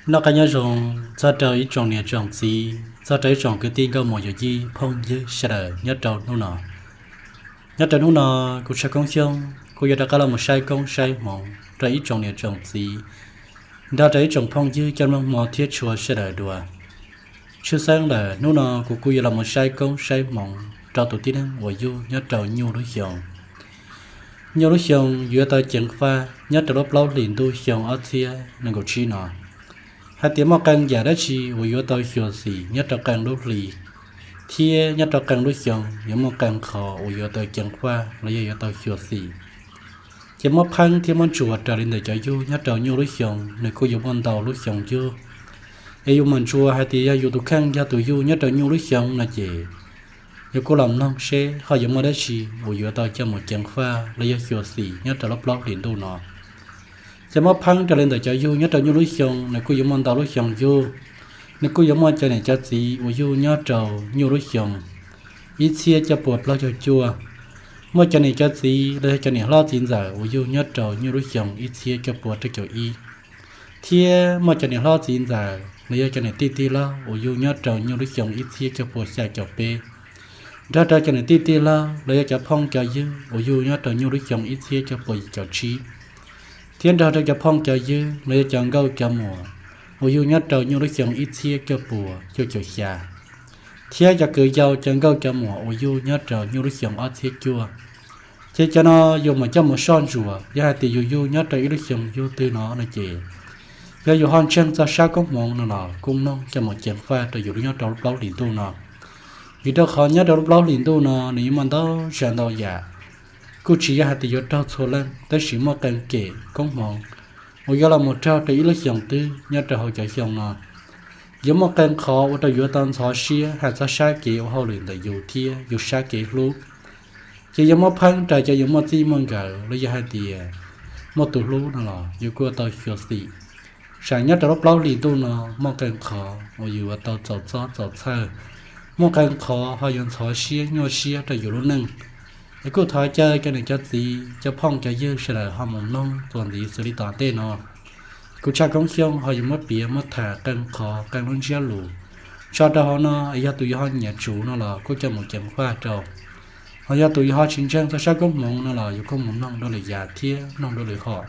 Noj qab nyob zoo txog rau ib tsoom niam tsoom txiv, txog rau ib tsoom kwv tij nkauj muam yawm yij phooj ywg sawv daws nyob rau hnub no. Nyob rau hnub no, kuv Tshaj Koob Xyooj kuj yuav rov qab los mus saib koob saib hmoov rau ib tsoom niam tsoom txiv, nrog rau ib tsoom phooj ywg coj mloog hmo thiab tshua sawv daws dua. Tshwj xeeb lawm hnub no kuv kuj yuav los mus saib koob saib hmoov rau tus tib neeg uas yug nyob rau nyuj lub xyoo. Nyuj lub xyoo yuav tau ceev faj nyob rau lub plaub hlis ntuj xyoo ob txhiab nees nkaum tsib no. Hais tias muaj qee yam dab tsi uas yuav tau xyuam xim nyob rau qee lub hli, thiab nyob rau qee lub xyoo yuav muaj qee qhov uas yuav tau ceev faj los yog yuav tau xyuam xim. Ces muab pheeb thiab muab ntsuas raws li ntawm cov yug nyob rau nyuj lub xyoo, nws kuj yuav muaj ntau lub xyoo yug. Es yus mam ntsuas hais tias yog yus tus kheej yog tus yug nyob rau nyuj lub xyoo no ces yus kuj los mloog seb ho yuav muaj dab tsi uas yuav tau coj mus ceev faj los yog xyuam xim nyob rau lub plaub hlis ntuj no. Ces muab pheeb raws li ntawm cov yug nyob rau nyuj lub xyoo, nws kuj yuav muaj ntau lub xyoo yug. Nws kuj yuav muaj cov niam cov txiv uas yug nyob rau nyuj lub xyoo ib txhiab cuaj puas plaub caug cuaj. Muaj cov niam cov txiv los yog cov niam hlob txiv ntxawm uas yug nyob rau nyuj lub xyoo ib txhiab cuaj puas rau caum ib, thiab muaj cov niam hlob txiv ntxawm los yog cov niam tij tij laug uas yug nyob rau nyuj lub xyoo ib txhiab cuaj puas xya caum peb, nrog rau cov niam tij tij laug los yog cov phooj cov ywg uas yug nyob rau nyuj lub xyoo ib txhiab cuaj puas yim caum tsib, thiab nrog rau cov phooj cov ywg los yog cov nkauj cov muam uas yug nyob rau nyuj lub xyoo ib txhiab cuaj puas cuaj caum xya, thiab cov kwv yau cov nkauj cov muam uas yug nyob rau nyuj lub xyoo ob txhiab cuaj. Ces cov no yus mam coj mus soj ntsuam, yog hais tias yus yug nyob rau ib lub xyoo yug twg no no ces, yog yus ho ntseeg txog sab koob hmoov no los kuj mloog coj mus ceev faj rau yus nyob rau lub plaub hlis ntuj no. Vim rau qhov nyob rau lub plaub hlis ntuj no nws yeej muaj ntau tsav ntau yam, kuj tsis yog hais tias yuav raug txhua leej, tab sis muaj qee kem koob hmoov uas yuav los mus raug rau ib lub xyoos twg nyob rau hauv cov xyoo no. Yuav muaj qee qhov ua rau yus tau ntxhov siab hais txog sab kev ua hauj lwm ntawm yus thiab yus sab kev hlub. Ces yuav muab pheeb raws cov yus muaj txij muaj nkawm los yog hais tias muaj tus hlub no los yus kuj ua tau xyuam xim. Tsam nyob rau lub plaub hlis ntuj no muaj qee qhov uas yus ua tau txaus txob txaus txhawj, muaj qee qhov ho yuav ntxhov siab nyuaj siab rau yus lub neej. Es kuj thov caw cov niam cov txiv cov phooj cov ywg sawv daws ho mus mloog txuas ntxiv xws li tom ntej no. Kuv Tshaj Koob Xyooj ho yuav muab piav muab tham qee qhov qee lub ntsiab lus tso rau hauv no, es yog tus yus ho nyiam tsuv no los kuj coj mus ceev faj rau. Ho yog tus yus ho tsis ntseeg txog sab koob hmoov no los yus kuj mus mloog dua lwm yam thiab mloog dua lwm hom,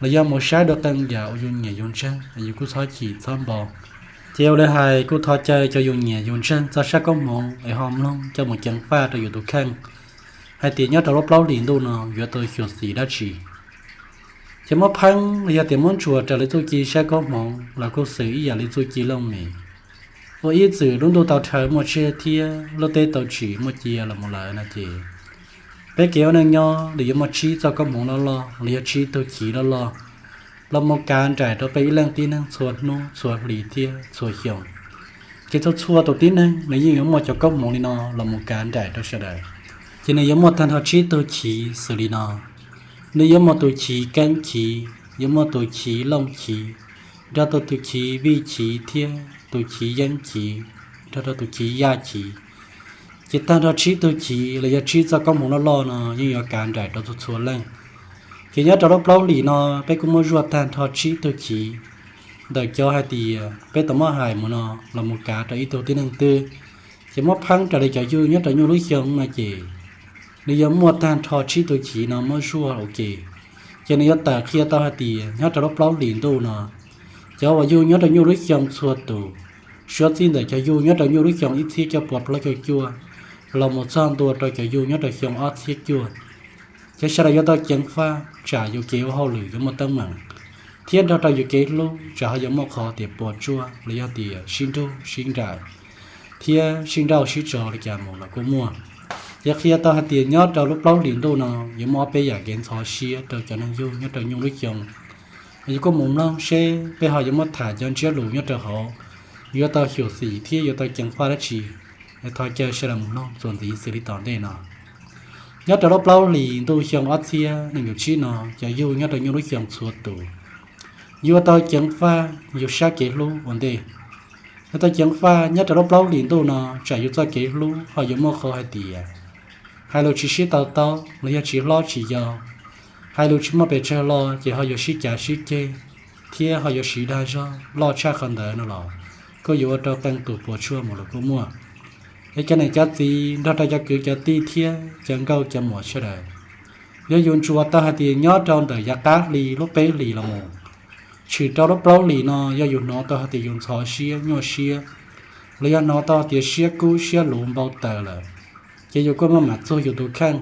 los yog mus saib dua qee yam uas yus nyiam yus ntseeg, yus kuj txhob chim txhob npau. Ces ua li hais kuj thov caw cov yus nyiam yus ntseeg txog sab koob hmoov es ho mloog coj mus ceev faj rau yus tus kheej hais tias nyob rau lub plaub hlis ntuj no yuav tau xyuam xim dab tsi. Ces muab pheeb los yog tias muab ntsuas raws li txuj ci sab koob hmoov los kuj xws ib yam li txuj ci looj mem, ua ib txwm lub ntuj tau rhawv muaj tsiaj thiab lub teb tau tsim muaj cia los mus lawm no ces, peb kev ua neej nyob nws yuav muaj tsib txoj koob hmoov loj loj los yog tsib tug chiv loj loj los mus kav nraim rau peb ib leej tib neeg txhua hnub txhua hli thiab txhua xyoo. Ces txhua txhua tus tib neeg nws yeej yuav muaj cov koob hmoov li no los mus kav nraim rau sawv daws. Ces nws yuav muaj tag nrho tsib tug chiv xws li no: nws yuav muaj tus chiv keeb chiv, yuav muaj tus chiv looj chiv, nrog rau tus chiv vij chiv thiab tus chiv yeeb chiv, nrog rau tus chiv yaj chiv. Ces tag nrho tsib tug chiv los yog tsib txoj koob hmoov loj loj no yeej yuav kav nraim rau txhua txhua leej. Ces nyob rau lub plaub hlis no peb kuj muab zuaj tag nrho tsib tug chiv ntawm cov hais tias peb tau muab hais mus no los mus kav rau ib tug tib neeg twg. Ces muab pheeb raws li cov yug nyob rau nyuj lub xyoo no ces, nws yuav muaj tag nrho tsib tug chiv no muab zuaj ua ke. Ces nws yuav tawm qhia tau hais tias nyob rau lub plaub hlis ntuj no, cov uas yug nyob rau nyuj lub xyoo txhua tus, suav txij ntawm cov yug nyob rau nyuj lub xyoo ib txhiab cuaj puas plaub caug cuaj los mus txog ntua rau cov yug nyob rau xyoo ob txhiab cuaj, ces sawv daws yuav tau ceev faj tsam yus kev ua hauj lwm yuav muaj teeb meem, thiab nrog rau yus kev hlub tsam ho yuav muaj qhov tias puas tsuaj los yog tias sib nrug sib nraim thiab sib nrauj sib tso li cas mus los kuj muaj. Ces qhia tau hais tias nyob rau lub plaub hlis ntuj no yuav muaj ob peb yam kev ntxhov siab rau cov neeg yug nyob rau nyuj lub xyoo. Yus kuj mus mloog seb peb ho yuav muab tham cov ntsiab lus nyob rau hauv yuav tau xyuam xim thiab yuav tau ceev faj dab tsi. Thov caw sawv daws mus mloog txuas ntxiv xws li tom ntej no. Nyob rau lub plaub hlis ntuj xyoo ob txhiab nees nkaum tsib no, cov yug nyob rau nyuj lub xyoo txhua tus yuav tau ceev faj yus sab kev hlub ua ntej. Yuav tau ceev faj nyob rau lub plaub hlis ntuj no tsam yus txoj kev hlub ho yuav muaj qhov hais tias hais lus tsis sib to taub los yog tsis hlob tsis yau, hais lus tsis muaj pes tsawg los ces ho yuav sib cav sib ceg, thiab ho yuav siv dag zog loj tshaj qhov ntawd no los kuj yuav ua rau qee tus puas tsuaj mus los kuj muaj. Es cov niam cov txiv nrog rau cov kwv cov tij thiab cov nkauj cov muam sawv daws, yog yus ntsuas tau hais tias nyob rau ntawm yav qab hli lub peb hlis los mus tshwm rau lub plaub hlis no, yog yus hnov tau hais tias yus ntxhov siab nyuaj siab, los yog hnov tau tias siab kub siab luv npau taws lawm, ces yus kuj mam mam txuag yus tus kheej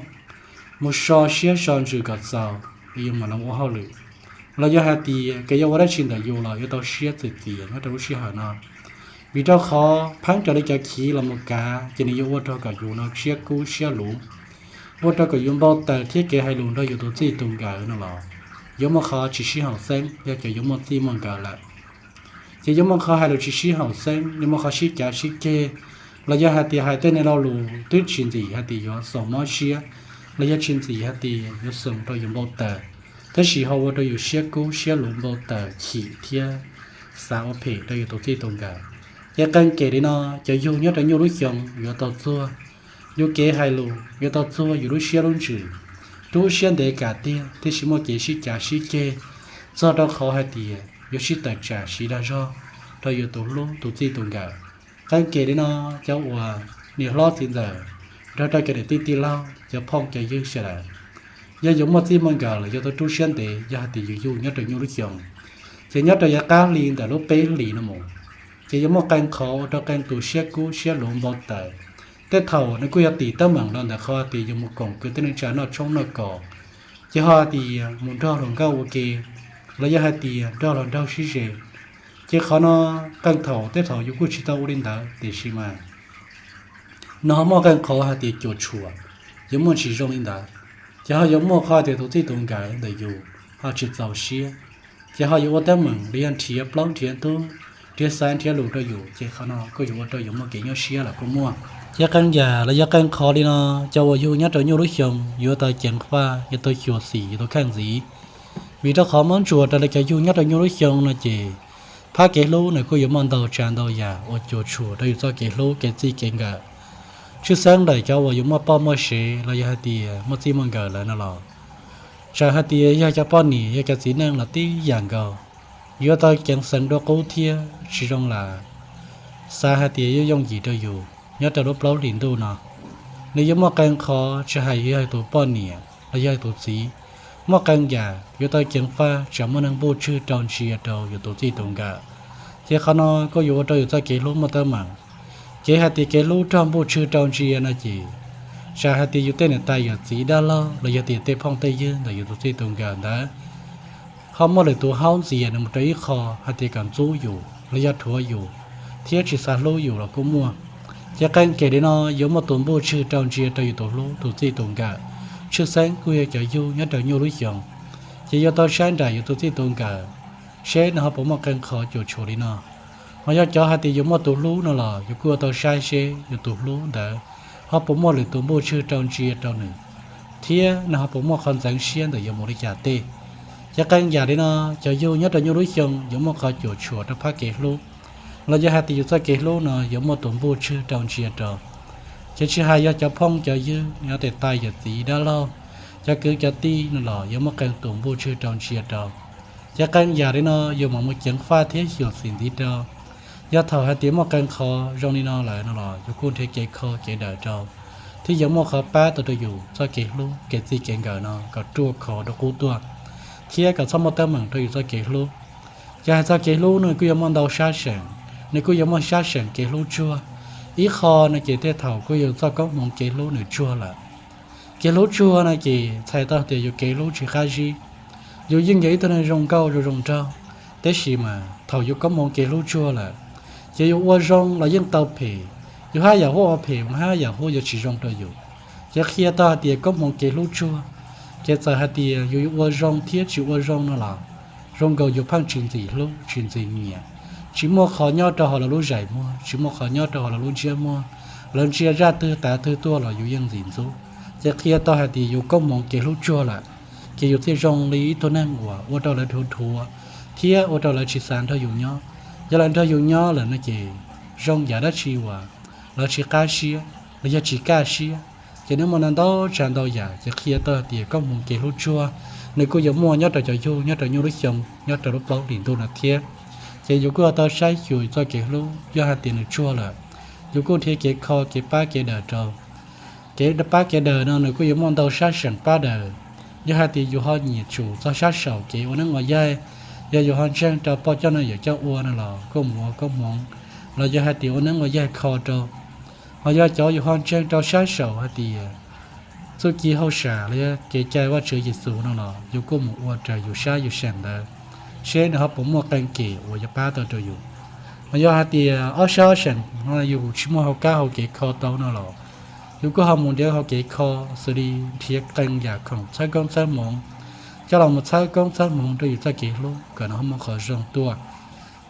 mus so siab so ntsws kom txaus, yus mam li ua hauj lwm. Los yog hais tias kev yuav ua dab tsi ntawm yus los yuav tau siab txias txias nyob rau lub sij hawm no, vim rau qhov pheeb raws li cov chiv los mus kav ces nws yuav ua rau kom yus no siab kub siab luv, ua rau kom yus npau taws thiab kev hais lus nrog yus tus txij tus nkawm no los yuav muaj qhov tsis sib haum xeeb. Yog cov yuav muaj txij muaj nkawm lawm, ces yuav muaj qhov hais lus tsis sib haum xeeb, yuav muaj qhov sib cav sib ceg, los yog hais tias hais tej niag lo lus twb tsis ntxim hais tias yuav xoom mob siab, los yog tsis ntxim hais tias yuav xoom rau yus npau taws, tab sis ho ua rau yus siab kub siab luv npau taws chim thiab xav ua phem rau yus tus txij tus nkawm. Ces qee kem li no, cov yug nyob rau nyuj lub xyoo yuav tau txuag yus kev hais lus, yuav tau txuag yus lub siab lub ntsws, rub siab ntev kam tiag, thiaj tsis muaj kev sib cav sib ceg txog rau qhov hais tias yuav sib tawm tsam siv dag zog rau yus tus hlub tus txij tus nkawm. Qee kem li no, cov uas niam hlob txiv ntxawm nrog rau cov niam tij tij laug cov phooj cov ywg sawv daws, yog yus muaj txij muaj nkawm los yuav tau rub siab ntev. Yog hais tias yus yug nyob rau nyuj lub xyoo, ces nyob rau yav qab hli ntawm lub peb hlis no mus, ces yuav muaj qee qhov ua rau qee tus siab kub siab luv npau taws. Tej thaum nws kuj yog tim teeb meem los ntawm qhov tias yus mus koom kwv tij neej tsa noj tshoob noj kos, ces ho hais tias mus nrog luag nkauj ua ke, los yog hais tias nrog luag nraug sib ze. Ces qhov no qee thaum tej thaum yus kuj tsis tau ua li ntawd, tiam sis mas nws ho muaj qee qhov hais tias cuam tshuam, yuav muaj tsis zoo li ntawd. Ces ho yuav muaj qhov tias tus txij tus nkawm ntawm yus ho tsis txaus siab, ces ho yuav ua teeb meem li yog nrhiav plaub nrhiav ntug, nrhiav xaiv nrhiav lus rau yus, ces qhov no kuj yuav ua rau yus muaj kev nyuaj siab los kuj muaj. Ces qee yam los yog qee qhov li no, cov uas yug nyob rau nyuj lub xyoo yuav tau ceev faj, yuav tau xyuam xim yus tus kheej ntxiv. Vim rau qhov muab ntsuas raws li cov yug nyob rau nyuj lub xyoo no ces phab kev hlub nws kuj yuav muaj ntau tsav ntau yam uas cuam tshuam rau yus txoj kev hlub kev txij kev nkawm. Tshwj xeeb ntawm cov uas yus muaj poj muaj sev los yog hais tias muaj txij muaj nkawm lawm no los, txawm hais tias yog cov poj niam yog cov txiv neej los tib yam nkaus, yuav tau ceev xeev dua qub thiab tsis zoo lawm. Xav hais tias yuav yooj yim rau yus nyob rau lub plaub hlis ntuj no, nws yuav muaj qee qhov, tsis hais yog tus poj niam los yog tus txiv, muaj qee yam yuav tau ceev faj tsam muaj neeg npuj tswg rau ntsia rau yus tus txij tus nkawm. Ces qhov no kuj yuav ua rau yus txoj kev hlub muaj teeb meem. Kev hais tias kev hlub raug npuj tswg rau ntsia no ces, tsam hais tias yus tej niam tais yawm txiv dab laug los yog tias tej phooj tej ywg ntawm yus tus txij tus nkawm ntawd ho muaj lwm tus haub ntxias nws mus rau ib qho hais tias kom ntxub yus los yog rhuav yus thiab tsis xav hlub yus los kuj muaj. Ces qee kem li no yuav muaj tus npuj tswg rau ntsia rau yus tus hlub tus txij tus nkawm, tshwj xeeb kuj yog cov yug nyob rau nyuj lub xyoo. Ces yuav tau saib nraim yus tus txij tus nkawm seb nws ho puas muaj qee qhov cuam tshuam li no. Mas yog cov hais tias yus muaj tus hlub no los yus kuj yuav tau saib seb yus tus hlub ntawd ho puas muaj lwm tus npuj tswg rau ntsia rau nws, thiab nws ho puas muaj qhov ntxeev siab ntawm yus mus li cas tej. Ces qee yam li no, cov yug nyob rau nyuj lub xyoo yuav muaj qhov cuam tshuam rau phab kev hlub, los yog hais tias yus txoj kev hlub no yuav muaj tus npuj tswg rau ntsia rau. Ces tsis hais yog cov phooj cov ywg, yog tej niam tais yawm txiv dab laug, cov kwv cov tij no los yuav muaj qee tus npuj tswg rau ntsia rau. Ces qee yam li no yus mam mus ceev faj thiab xyuam xim ntxiv rau. Yog thaum hais tias muaj qee qhov zoo li no lawm no los yus kuj nrhiav kev kho kev daws rau, thiab yuav muaj qhov pab tau rau yus txoj kev hlub kev txij kev nkawm no kom ruaj khov dua qub tuaj, thiab kom txhob muaj teeb meem rau yus txoj kev hlub. Ces hais txog kev hlub no kuj yuav muaj ntau sab seem, nws kuj yuav muaj sab seem kev hlub tsuag. Ib qho no ces tej thaum kuj yog txoj koob hmoov kev hlub nws tsuag lawm. Kev hlub tsuag no ces txhais tau tias yus kev hlub tsis qab zib. Yus yeej yog ib tug neeg zoo nkauj zoo zoo nraug, tab sis mas thaum yus koob hmoov kev hlub tsuag lawm, ces yus ua zoo los yeej tau phem, yus haj yam ua phem mas haj yam yuav tsis zoo rau yus. Ces qhia tau hais tias koob hmoov kev hlub tsuag, ces txawm hais tias yus yuav ua zoo thiab tsis ua zoo no los zoo nkaus yus pheej tsis ntxim hlub tsis ntxim nyiam, tsis muaj qhov nyob rau hauv lawv lub zais muag, tsis muaj qhov nyob rau hauv lawv lub ntsiab muag, lawv ntsia zaj twg tav twg tuaj los yus yeej ntxim ntxub. Ces qhia tau hais tias yus koob hmoov kev hlub tsuag lawm, ces yus thiaj zoo li ib tug neeg uas ua rau lawv dhuav dhuav, thiab ua rau lawv tsis xav nrog yus nyob. Yog lawv nrog yus nyob lawm no ces zoo yam dab tsi uas lawv tsis qab siab, los yog tsis kaj siab, ces nws muaj ntau ntau tsav ntau yam. Ces qhia tau hais tias koob hmoov kev hlub tsuag nws kuj yuav muaj nyob rau cov yug nyob rau nyuj lub xyoo nyob rau lub plaub hlis ntuj no thiab. Ces yus kuj yuav tau saib xyuas yus txoj kev hlub, yog hais tias nws tsuag lawm, yus kuj nrhiav kev kho kev pab kev daws rau. Kev pab kev daws no nws kuj yuav muaj ntau sab seem pab daws. Yog hais tias yus ho nyiam tsum txog sab saum kev ua neeb ua yaig, yog yus ho ntseeg rau poj coj no yawm coj ua no los kuj mus ua koob hmoov, los yog hais tias ua neeb ua yaig kho rau. Ho yog cov yus ho ntseeg rau sab saum hais tias txuj ci hauj sam los yog kev cai Vajtswv Yexus no los yus kuj mus ua raws yus sab yus seem ntawd, seb nws ho puas muaj qee kem uas yuav pab tau rau yus. Ho yog hais tias ob sab ob seem no yus tsis muaj hauv kab hauv kev kho tau no los yus kuj ho mus nrhiav hauv kev kho, xws li nrhiav qee yam khoom txhawb koob txhawb hmoov coj los mus txhawb koob txhawb hmoov rau yus txoj kev hlub kom nws ho muaj qhov zoo tuaj.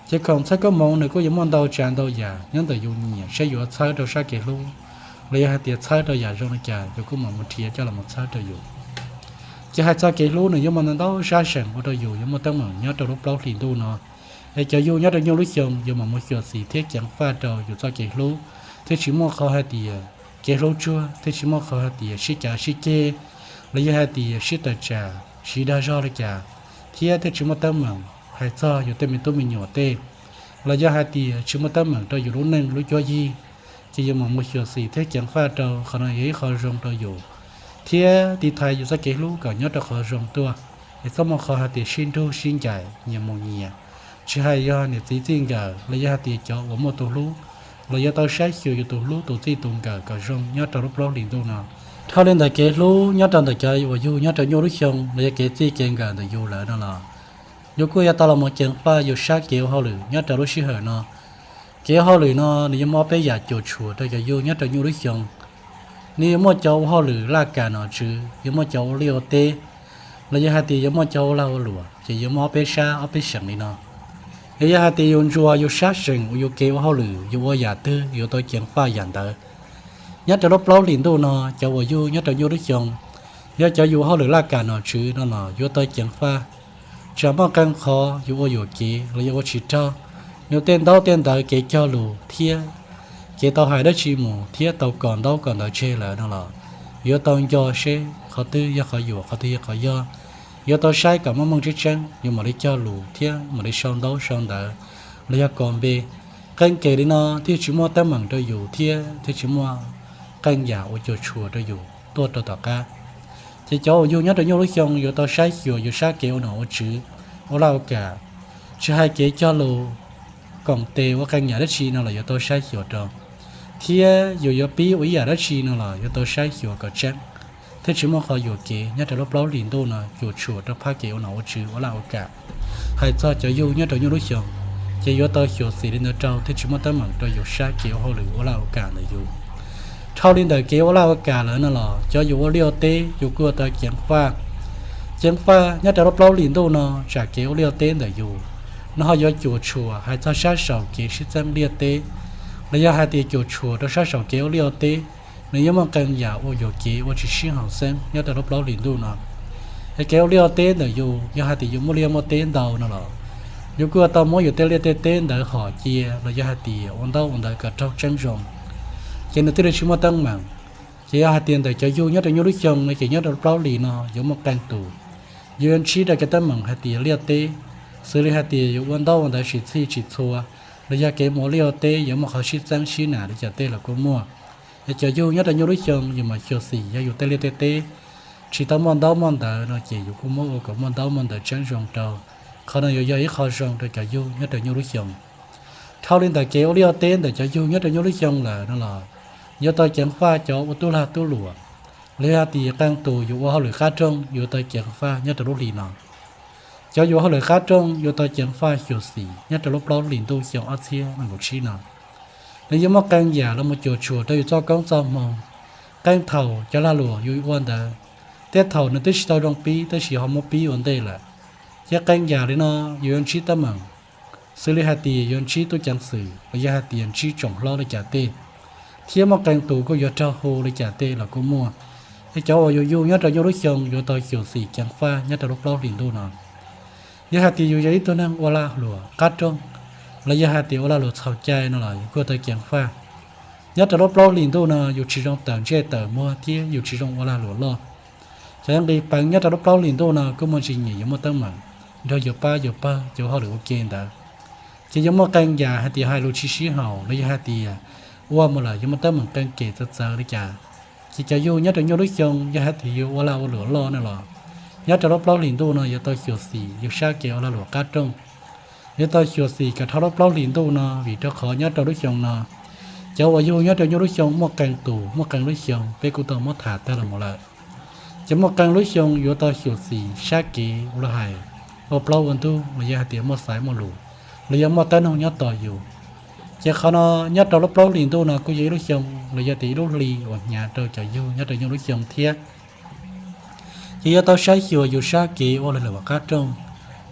Ces khoom txhawb koob hmoov nws kuj yuav muaj ntau tsav ntau yam nyob ntawm yus nyiam seb yus yuav txhawb rau sab kev hlub, los yog hais tias txhawb rau yam zoo li cas yus kuj mam mus nrhiav coj los mus txhawb rau yus. Ces hais txog kev hlub nws yuav muaj ntau ntau sab seem ua rau yus yuav muaj teeb meem nyob rau lub plaub hlis ntuj no. Es cov yug nyob rau nyuj lub xyoo yuav mam mus xyuam xim thiab ceev faj rau yus txoj kev hlub, thiaj tsis muaj qhov hais tias kev hlub tsuag, thiaj tsis muaj qhov hais tias sib cav sib ceg, los yog hais tias sib tawm tsam, siv dag zog li cas, thiab thiaj tsis muaj teeb meem hais txog yus tej me tub me nyuam tej, los yog hais tias tsis muaj teeb meem rau yus lub neej lub cuab yig. Ces yuav mam mus xyuam xim thiab ceev faj rau qhov no yog ib qho zoo rau yus, thiab tiv thaiv yus txoj kev hlub kom nyob rau qhov zoo tuaj, es txhob muaj qhov hais tias sib nrug sib ncaim nyias mus nyias. Tsis hais yog niam txiv txij nkawm los yog hais tias cov uas muaj tus hlub, los yuav tau saib xyuas yus tus hlub tus txij tus nkawm kom zoo nyob rau lub plaub hlis ntuj no. Dhau li ntawm kev hlub nyob rau ntawm cov uas yug nyob rau nyuj lub xyoo los yog kev txij kev nkawm ntawm yus lawm no los, yus kuj yuav tau los mus ceev faj yus sab kev ua hauj lwm nyob rau lub sij hawm no. Kev ua hauj lwm no nws yuav muaj ob peb yam cuam tshuam rau cov yug nyob rau nyuj lub xyoo. Nws yuav muaj cov ua hauj lwm laj kam nom tswv, yuav muaj cov ua liaj ua teb, los yog hais tias yuav muaj cov ua lag ua luam, ces yuav muaj ob peb sab ob peb seem li no. Es yog hais tias yus ntsuas yus sab seem uas yus kev ua hauj lwm yus ua yam twg yuav tau ceev faj yam ntawd. Nyob rau lub plaub hlis ntuj no cov uas yug nyob rau nyuj lub xyoo, yog cov yus ua hauj lwm laj kam nom tswv no los yuav tau ceev faj. Tsam muaj qee qhov yus ua yuam kev los yog ua tsis raug, yus tej ntaub tej ntawv kev cog lus thiab kev tau hais dab tsi mus thiab tau kos ntaub kos ntawv tseg lawm no los, yuav tau nco seb qhov twg yog qhov yuam qhov twg yog qhov yog. Yuav tau saib kom meej meej tseeb tseeb yus mam li cog lus thiab mam li sau ntaub sau ntawv los yog kos npe. Qee kev li no thiaj tsis muaj teeb meem rau yus thiab thiaj tsis muaj qee yam uas cuam tshuam rau yus tuaj rau tom qab. Ces cov uas yug nyob rau nyuj lub xyoo yuav tau saib xyuas yus sab kev ua nom ua tswv, ua laj ua kam, tsis hais kev cog lus, koom tes ua qee yam dab tsi no los yuav tau saib xyuas rau, thiab yus yuav pib ua ib yam dab tsi no los yuav tau saib xyuas kom tseeb, thiaj tsis muaj qhov yuam kev nyob rau lub plaub hlis ntuj no cuam tshuam rau phab kev ua nom ua tswv ua laj ua kam. Hais txog cov yug nyob rau nyuj lub xyoo, ces yuav tau xyuam xim li ntawd rau thiaj tsis muaj teeb meem rau yus sab kev ua hauj lwm ua laj ua kam ntawm yus. Dhau li ntawm kev ua laj ua kam lawm no los cov yus ua liaj ua teb yus kuj yuav tau ceev faj. Ceev faj nyob rau lub plaub hlis ntuj no tsam kev ua liaj ua teb ntawm yus no ho yuav cuam tshuam hais txog sab saum kev sib txeeb liaj teb, los yog hais tias cuam tshuam rau sab saum kev ua liaj ua teb, nws yuav muaj qee yam ua yuam kev ua tsis sib haum xeeb nyob rau lub plaub hlis ntuj no. Es kev ua liaj ua teb ntawm yus yog hais tias yus muaj liaj muaj teb ntau no los, yus kuj yuav tau muab yus tej liaj tej teb ntawd hom cia los yog hais tias ua ntaub ua ntawv kom raug tseeb zoo, ces nws thiaj li tsis muaj teeb meem. Ces yog hais tias ntawm cov yug nyob rau nyuj lub xyoo no ces nyob rau plaub hlis no yuav muaj qee tus, yus yuav ntsib rau cov teeb meem hais tias liaj teb, xws li hais tias yus ua ntaub ua ntawv tsis txhij tsis txhua, los yog kev mus ua liaj ua teb yuav muaj qhov sib txeeb sib nam li cas tej los kuj muaj. Es cov yug nyob rau nyuj lub xyoo yus mam xyuam xim yog yus tej liaj tej teb tsis tau muaj ntaub muaj ntawv no ces yus kuj muab ua kom muaj ntaub muaj ntawv tseeb zoo rau. Qhov no yuav yog ib qho zoo rau cov yug nyob rau nyuj lub xyoo. Dhau li ntawm kev ua liaj ua teb ntawm cov yug nyob rau nyuj lub xyoo lawm no los, yuav tau ceev faj cov ua tub lag tub luam, los yog hais tias qee tus yus ua hauj lwm qab rooj yuav tau ceev faj nyob rau lub hlis no. Cov yus ua hauj lwm qab rooj yuav tau ceev faj xyuam xim nyob rau lub plaub hlis ntuj xyoo ob txhiab nees nkaum tsib no. Nws yuav muaj qee yam los mus cuam tshuam rau yus txoj koob txoj hmoo. Qee thaum cov lag luam yus ua ntawd, tej thaum nws twb tsis tau zoo pib tab sis ho muab pib ua ntej lawm. Ces qee yam li no yus yuav ntsib teeb meem, xws li hais tias yuav ntsib tub ceev xwm los yog hais tias ntsib tsoom hlob li cas tej, thiab muaj qee tus kuj yuav raug hu li cas tej los kuj muaj. Es cov uas yus yug nyob rau nyuj lub xyoo yuav tau xyuam xim ceev faj nyob rau lub plaub hlis ntuj no. Yog hais tias yus yog ib tug neeg ua lag luam qab rooj, los yog hais tias ua lag luam txhaum cai no los yus kuj tau ceev faj. Nyob rau lub plaub hlis ntuj no yus tsis zoo tawm ntsej tawm muag thiab yus tsis zoo ua lag luam loj. Cov nqis peev nyob rau lub plaub hlis ntuj no kuj muaj ntsis nyiam yuav muaj teeb meem nrog yus pab yus pawg cov hauj lwm ua ke ntawd. Ces yuav muaj qee yam hais tias hais lus tsis sib haum los yog hais tias ua mus lawm yuav muaj teeb meem qee kem txawv txawv li cas. Ces cov yug nyob rau nyuj lub xyoo yog hais tias yus ua lag ua luam loj no los, nyob rau lub plaub hlis ntuj no yuav tau xyuam xim yus sab kev ua lag luam qab rooj. Yuav tau xyuam xim kom dhau lub plaub hlis ntuj no, vim rau qhov nyob rau lub xyoo no, cov uas yug nyob rau nyuj lub xyoo muaj qee tus muaj qee lub xyoo peb kuj tau muab tham tag los mus lawm. Ces muaj qee lub xyoo yuav tau xyuam xim sab kev ua luag hais, ua plaub ua ntug los yog hais tias muaj xaiv muaj lus, los yog muaj teeb noog nyob tos yus. Ces qhov no nyob rau lub plaub hlis ntuj no kuj yog ib lub xyoo los yog tias ib lub hli uas hnyav rau cov yug nyob rau nyuj lub xyoo thiab. Ces yuav tau saib xyuas yus sab kev ua lag luam qab rooj,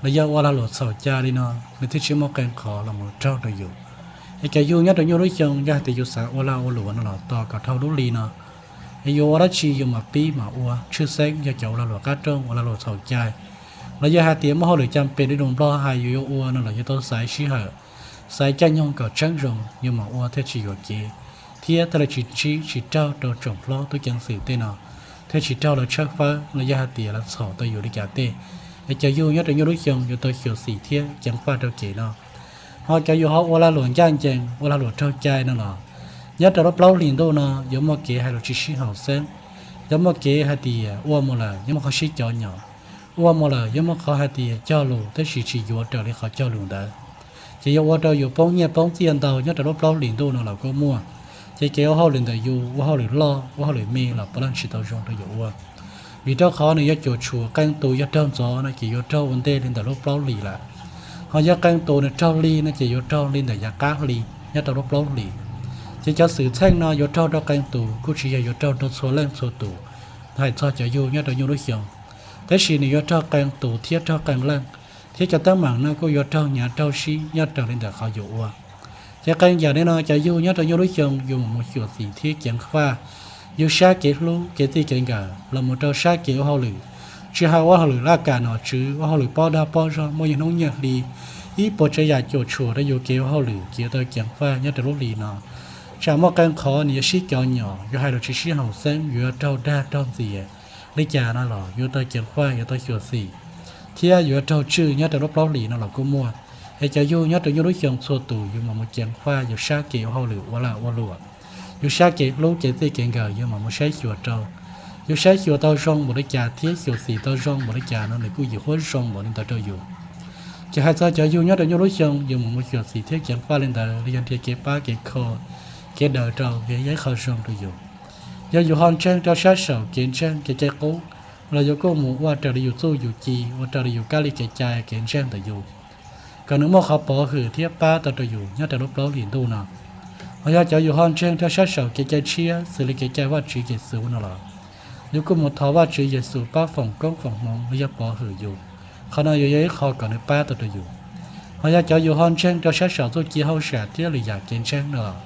los yog ua lag luam txhaum cai li no, nws thiaj tsis muaj qee qhov los mus raug rau yus. Es cov yug nyob rau nyuj lub xyoo yog hais tias yus xav ua lag ua luam no los tos kom dhau lub hli no, es yuav ua dab tsi yus mam pib mam ua, tshwj xeeb yog cov ua lag luam qab rooj ua lag luam txhaum cai, los yog hais tias muaj hauj lwm cam pem li lus Nplog hais yus yuav ua no los yuav tau xaiv sij hawm, xaiv caij nyoog kom tseeb zoo yus mam ua thiaj tsis yuam kev, thiab thiaj li tsis ntsib tsis raug rau tsoom hlob tub ceev xwm tej no, thiaj tsis raug lawv tshawb fawb los yog hais tias lawv txhom tau yus li cas tej. Es cov yug nyob rau nyuj lub xyoo yuav tau xyuam xim thiab ceev faj rau kev no. Ho cov yus ho ua lag luam ncaj ncees ua lag luam raug cai no los, nyob rau lub plaub hlis ntuj no yuav muaj kev hais lus tsis sib haum xeeb, yuav muaj kev hais tias ua mus lawm yuav muaj qhov sib cov nyom, ua mus lawm yuav muaj qhov hais tias cog lus tab sis tsis yuav raws li qhov cog lus ntawd. Ces yuav ua rau yus poob nyiaj poob txiaj ntau nyob rau lub plaub hlis ntuj no los kuj muaj. Ces kev ua hauj lwm ntawm yus ua hauj lwm loj ua hauj lwm me los puav leej tsis tau zoo rau yus ua, vim rau qhov nws yuav cuam tshuam qee tus yog raug ntxov no ces yuav raug ua ntej li ntawm lub plaub hlis lawm. Ho yog qee tus nws raug li no ces yuav raug li ntawm yav qab hli nyob rau lub plaub hlis. Ces cov xwm txheej no yuav raug rau qee tus kuj tsis yog yuav raug rau txhua leej txhua tus, hais txog cov yug nyob rau nyuj lub xyoo. Tab sis nws yuav raug qee tus thiab raug qee leej, thiab cov teeb meem no kuj yuav raug hnyav raug sib nyob raws li ntawm qhov yus ua. Ces qee yam li no cov yug nyob rau nyuj lub xyoo yus mam mus xyuam xim thiab ceev faj yus sab kev hlub kev txij kev nkawm los mus rau sab kev ua hauj lwm, tsis hais ua hauj lwm laj kam nom tswv, ua hauj lwm pob dag pob zog muaj ib hnub nyiaj hli, ib puas tsav yam cuam tshuam rau yus kev ua hauj lwm ces yuav tau ceev faj nyob rau lub hli no. Tsam muaj qee qhov nws yuav sib cov nyom, yuav hais lus tsis sib haum xeeb, yuav raug dag raug ntxias li cas no los yuav tau ceev faj, yuav tau xyuam xim, thiab yuav raug tswj nyob rau lub plaub hlis no los kuj muaj. Es cov yug nyob rau nyuj lub xyoo txhua tus yus mam mus ceev faj yus sab kev ua hauj lwm ua lag ua luam, yus sab kev hlub kev txij kev nkawm yus mam mus saib xyuas rau. Yus saib xyuas tau zoo npaum li cas thiab xyuam xim tau zoo npaum li cas no nws kuj yim huab zoo npaum li ntawd rau yus. Ces hais txog cov yug nyob rau nyuj lub xyoo yus mam mus xyuam xim thiab ceev faj li ntawd los yog nrhiav kev pab kev kho, kev daws rau, yog ib qho zoo rau yus. Yog yus ho ntseeg rau sab saum kev ntseeg kev cai qub, los yus kuj mus ua raws li yus txuj yus ci, ua raws li yus kab li kev cai kev ntseeg ntawm yus, kom nws muaj qhov pov hwm thiab pab tau rau yus nyob rau lub plaub hlis ntuj no. Ho yog cov yus ho ntseeg rau sab saum kev cai tshiab xws li kev cai Vajtswv Yexus no los, yus kuj mus thov Vajtswv Yexus pab foom koob foom hmoov los yog pov hwm yus. Qhov no yuav yog ib qho kom nws pab tau rau yus. Ho yog cov yus ho ntseeg rau sab saum txuj ci hauj sam thiab lwm yam kev ntseeg no los,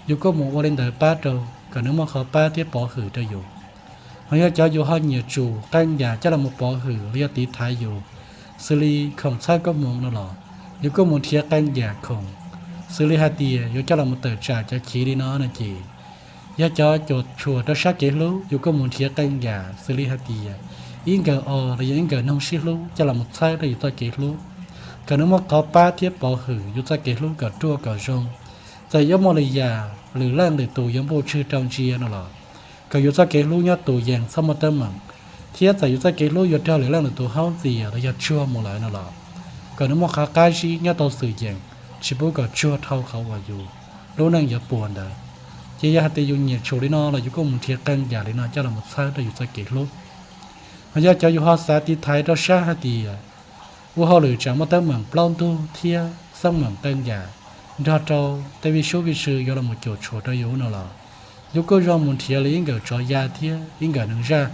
yus kuj mus ua li ntawd pab rau, kom nws muaj qhov pab thiab pov hwm rau yus. Ho yog cov yus ho nyiam tsum qee yam coj los mus pov hwm los yog tiv thaiv yus, xws li khoom txhawb koob hmoov no los, yus kuj mus nrhiav qee yam khoom, xws li hais tias yuav coj los mus tawm tsam cov chiv li no no ces, yog cov cuam tshuam rau sab kev hlub yus kuj mus nrhiav qee yam xws li hais tias ib nkawm os los yog ib nkawm noog sib hlub coj los mus txhawb rau yus txoj kev hlub, kom nws muaj qhov pab thiab pov hwm yus txoj kev hlub kom ruaj kom zoo. Txawm yuav muaj lwm yam lwm leej lwm tus yuav npuj tswg rau ntsia no los, kom yus txoj kev hlub nyob tus yees txhob muaj teeb meem, thiab txawm yus txoj kev hlub yuav raug lwm leej lwm tus haub ntxias los yog tsuag mus lawm no los, kom nws muaj qhov qab zib nyob tau xwm yeem, tsis pub kom tsuag dhau qhov uas yus lub neej yuav puas ntawd. Ces yog hais tias yus nyiam tsum li no los yus kuj mus nrhiav qee yam li no coj los mus txhawb rau yus txoj kev hlub. Ho yog cov yus ho xav tiv thaiv rau sab hais tias ua hauj lwm tsam muaj teeb meem plaub ntug thiab xeeb meem qee yam nrog rau tej vij sub vij sw yuav los mus cuam tshuam rau yus no los, yus kuj zoo mus nrhiav li ib nkawm tsov ya thiab ib nkawm neeg zaj,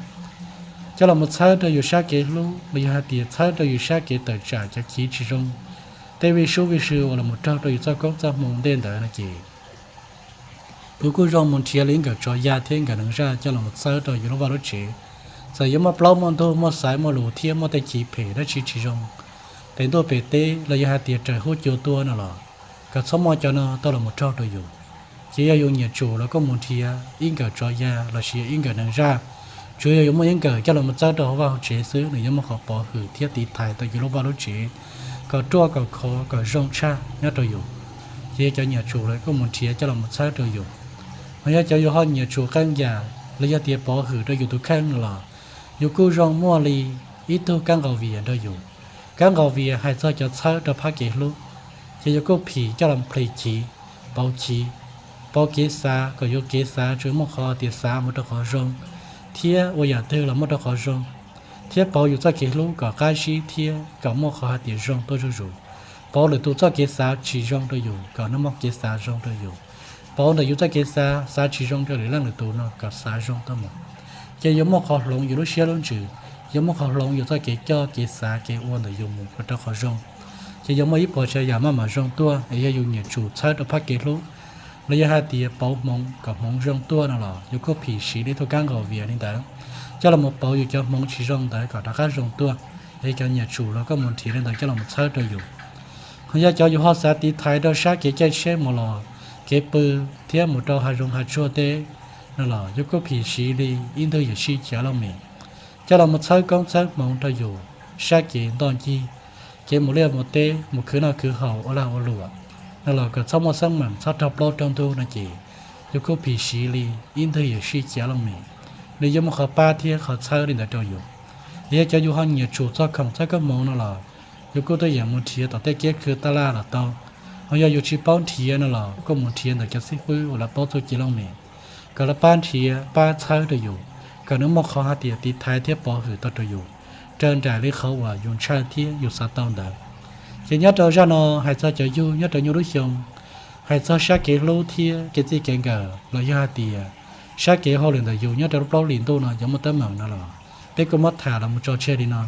coj los mus txhawb rau yus sab kev hlub los yog hais tias txhawb rau yus sab kev tawm tsam cov chiv tsis zoo, tej vij sub vij sw uas los mus raug rau yus txoj koob txoj hmoov ntej ntawd no ces, yus kuj zoo mus nrhiav li ib nkawm tsov ya thiab ib nkawm neeg zaj coj los mus txhawb rau yus lub vaj lub tsev. Txawm yuav muaj plaub muaj ntug muaj xaiv muaj lus thiab muaj tej chiv phem dab tsi tsis zoo pem ntuj pem teb los yog hais tias raws huab cua tuaj no los, kom txhob muaj cov no tau los mus raug rau yus. Ces yog yus nyiam tsum los kuj mus nrhiav ib nkawm tsov ya lossis ib nkawm neeg zaj, Tsuas yog yuav muaj ib nkawm coj los mus txawb rau hauv vaj hauv tsev xwb, nws yuav muaj qhov pov hwm thiab tiv thaiv tau yus lub vaj lub tsev kom ruaj kom khov kom zoo tshaj nyob rau yus. Ces yog cov nyiam tsum lawv kuj mus nrhiav coj los mus txhawb rau yus. Ho yog cov yus ho nyiam tsum qee yam los yog tias pov hwm rau yus tus kheej no los, yus kuj zoo muaj li ib tug kab nqaus vias nrog yus. Kab nqaus vias hais txog cov txhawb rau phab kev hlub, ces yus kuj phim coj los plhis chiv, pauv chiv, pauv kev xav kom yus kev xav tsuas muaj qhov tias xav mus rau qhov zoo, thiab ua yam twg los muaj rau qhov zoo, thiab pauv yus txoj kev hlub kom qab zib thiab kom muaj qhov hais tias zoo tuaj zuj zus. Pauv lwm tus txoj kev xav tsis zoo rau yus kom nws muaj kev xav zoo rau yus. Pauv ntawm yus txoj kev xav, xav tsis zoo rau lwm leej lwm tus no kom xav zoo tuaj mus. Ces yuav muaj qhov hloov yus lub siab lub ntsws, yuav muaj qhov hloov yus txoj kev coj kev xav kev ua ntawm yus mus rau qhov zoo. Ces yuav muaj ib puas tsav yam maj mam zoo tuaj. Es yog yus nyiam tsum txhawb rau phab kev hlub los yog hais tias pauv hmoov kom hmoov zoo tuaj no los yus kuj phim siv li tus kab nqaus vias li ntawd, coj los mus pauv yus cov hmoov tsis zoo ntawd kom rov qab zoo tuaj. Es cov nyiam tsum los kuj mus nrhiav li ntawd coj los mus txhawb rau yus. Ho yog cov yus ho xav tiv thaiv rau sab kev caij tsheb mus los, kev pw, thiab mus rau hav zoov hav tsuag teb no los yus kuj phim siv li ib ntwg yawm sij cav looj mem, coj los mus txhawb koob txhawb hmoov rau yus sab kev ntoj ncig, kev mus liaj mus teb, mus khwv noj khwv haus, ua lag ua luam no los kom txhob muaj xeeb meem, txhob raug plaub raug ntug no ces yus kuj phim siv li ib ntwg yawm sij cav looj mem. Nws yuav muaj qhov pab thiab qhov txhawb li ntawd rau yus. Yog cov yus ho nyiam tsum txog khoom txhawb koob hmoov no los, yus kuj tuaj yeem mus nrhiav tom tej kiab khw taj laj los tau. Ho yog yus tsis paub nrhiav no los kuj mus nrhiav ntawm cov xib fwb uas lawv paub txuj ci looj mem, kom lawv pab nrhiav pab txhawb rau yus, kom nws muaj qhov hais tias tiv thaiv thiab pov hwm tau rau yus raws nraim li qhov uas yus ntshaw thiab yus xav tau ntawd. Ces nyob rau zaj no hais txog cov yug nyob rau nyuj lub xyoo, hais txog sab kev hlub thiab kev txij kev nkawm los yog hais tias sab kev hauj lwm ntawm yus nyob rau lub plaub hlis ntuj no yuav muaj teeb meem no los peb kuj muab tham los mus tso tseg li no.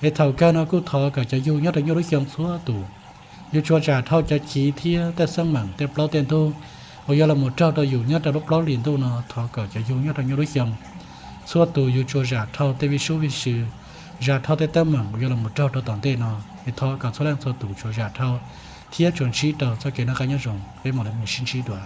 Es thaum kawg no kuj thov kom cov yug nyob rau nyuj lub xyoo txhua tus, yus tsuas zam dhau cov chiv thiab tej xeeb meem tej plaub tej ntug uas yuav los mus raug rau yus nyob rau lub plaub hlis ntuj no. Thov kom cov yug nyob rau nyuj lub xyoo txhua tus yus tsuas zam dhau tej vij sub vij sw, zam dhau tej teeb meem uas yuav los mus raug rau tom ntej no. Es thov kom txhua leej txhua tus tsuas zam dhau thiab tsuas ntsib rau txoj kev noj qab nyob zoo. Peb mam li mus sib ntsib dua.